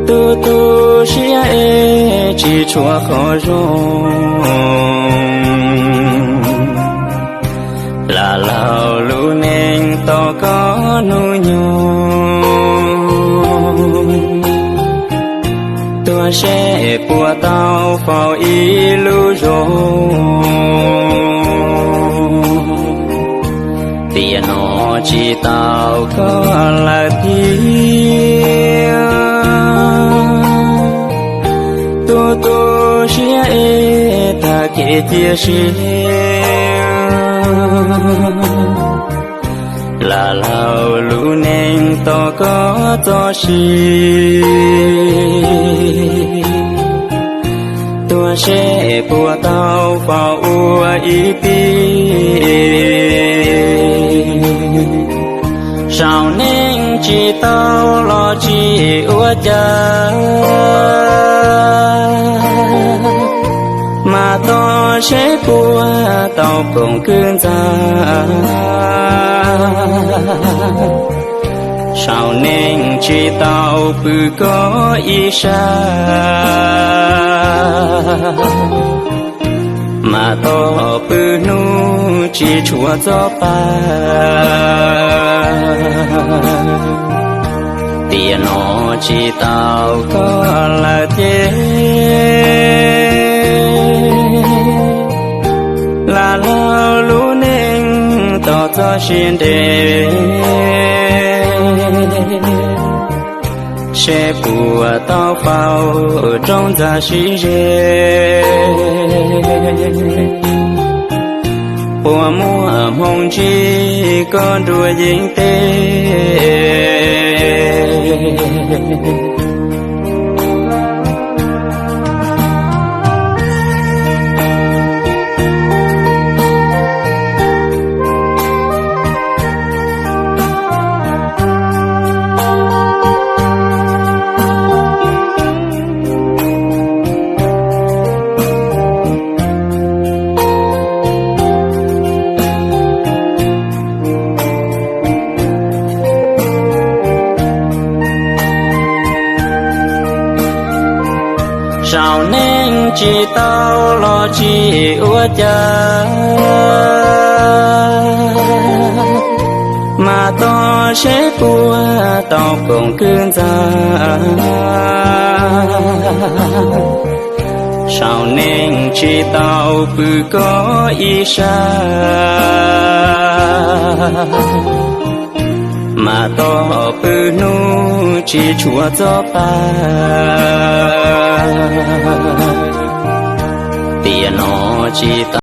Tu tu siab es tsis tshuav qhov zoo, lam laug lub neej tos koj hnub nyoog. Tuaj seb puas tau faus ib lub zoo, tiam no tsis tau koj lawm thiab. Tu tu siab es tag kev cia siab, lam laug lub neej tos koj txoj sia. Tuaj seb puas tau faus ua ib tij, saum neej tsis tau los tsis ua cas, mas tos seb puas tau koom kwv ntxa. Saum neej tsis tau pw koj ib sab, mas tos pw hnub tsis tshuav txoj pa. Tiam no tsis tau koj lawm thiab, lam laug lub neej tos txoj sia nres, seb puas tau faus rau ntxa sib ze. Puas muaj hmoo ntsib koj nruab yeeb teb? Saum neej tsis tau los tsis ua cas, mas tos seb puas tau koom kwv ntxa. Saum neej tsis tau pw koj ib sab, mas tos pw hnub tsis tshuav txoj pa. Tiam no tsis tau